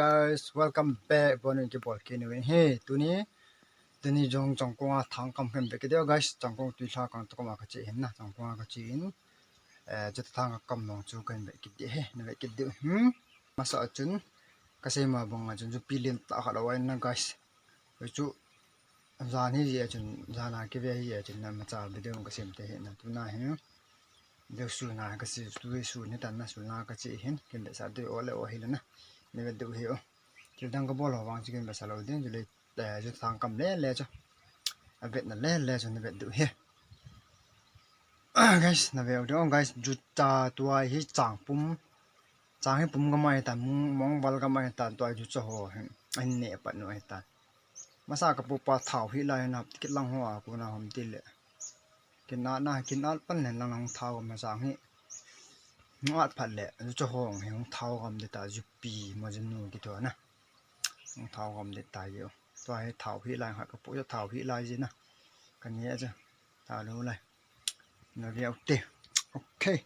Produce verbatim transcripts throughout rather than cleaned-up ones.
Guys, welcome back. Bon in kibol kit uvin ahi. Tuni, tuni jong Changkonga thangkam kahin ve kit diu guys. Changkong tuilha kang toh koma kache hin na. Changkonga kache in. Eh, chuti thangkam nung chu kahin ve kit diu ahi. Na ve kit diu. Hmm. Masa a chun kasei ma banga chun jupi lentah khat aum in na guys. Hichu jan hi jeh chun, jan a kive hi jeh chun na imacha video kasem thei ahi na tuna hi. Video sun a kasem, tu hi sun hi tan na, sun a kache hin, kin le sa tu o le o hi le na. Na ve diu ahi o. Thil dang kabol ho vang chu kin ve sa lou ding, ju le, eh, ju thangkam le le chu. A vet na le le chu na ve diu ahi. Guys, na ve diu guys, ju ta tua hi chang pum. Chang hi pum gam ahi tan, mong, mong val gam ahi tan, tua ju cho ho hi. Ahin neh pat nu ahi tan. Masa kapu pa thao hi lai na, kit lang ho a, kona hom ti le. Kin at na, kin at pan len lang hung thao gam a chang hi. Hung at phat le, ju cho ho hi hung thao gam di ta, jupi, ma ju nu kiti ho na. Hung thao gam di ta yo. Tua hi thao hi lai, ha kapu thao hi lai ji na. Kani a chu. Thao lou lai. Na ve u te. Okay.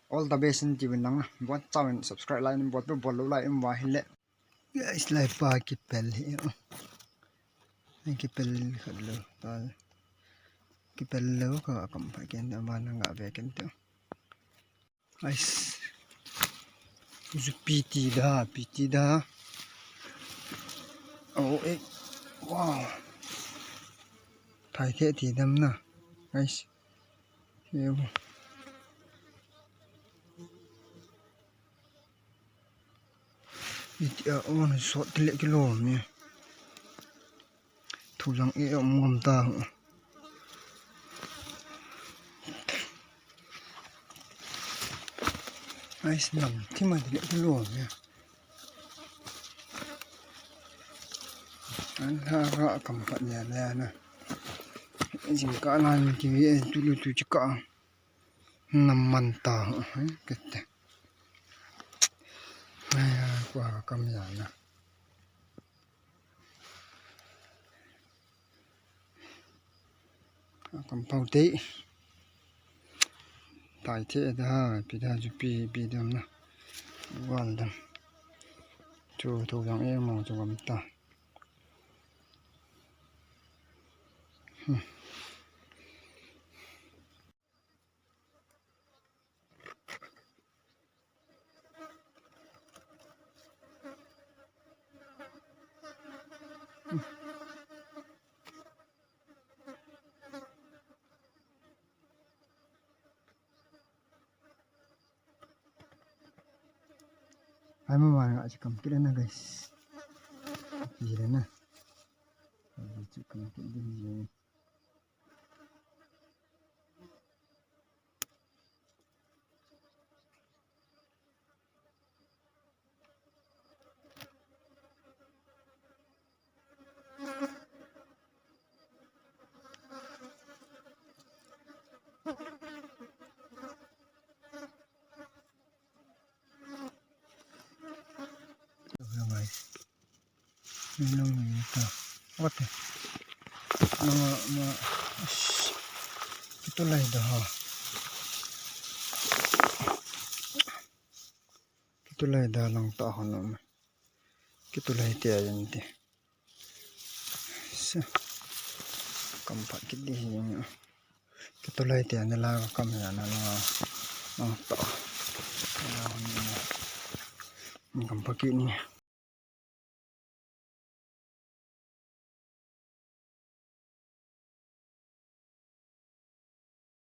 All the best in ti vin lang na. Bon chau in subscribe like in, bon, bon lou like in va hi le. Guys, lai pa kipel hi. Ai kipel khat lou. Pa kipel lou ka kam pa ken da ba na nga ve ken tu. Guys. Ju piti da, piti da. Oh, eh. Wow. Thai the ti dam na. Guys. Yo. Iti a on sot kile kilom ni. Thu jang e um ngam ta. Ai, nam thim a kile kilom ni. An ha ra kam pat nia le na. Jingkah lan kive tu lu tu chika. Nam man ta, eh, kete. Ai, kua kam ya na. Kam pau te. Tai the da, pi da ju pi, pi dam na. Wal dam. Chu thu jang e mo chu kam ta. Hmm. Ai, mama nga si kam kile na, guys. Kile na. Ai, si kam kile na. Hello guys. Hello guys. What? Nama ma. Kitu lai da ha. Kitu lai da lang ta ha nama. Kitu lai te ayan te. Sa. Kam pha kit di hi. Kitu lai te ayan la kam ya na la. Lang ta. Kam pha kit ni.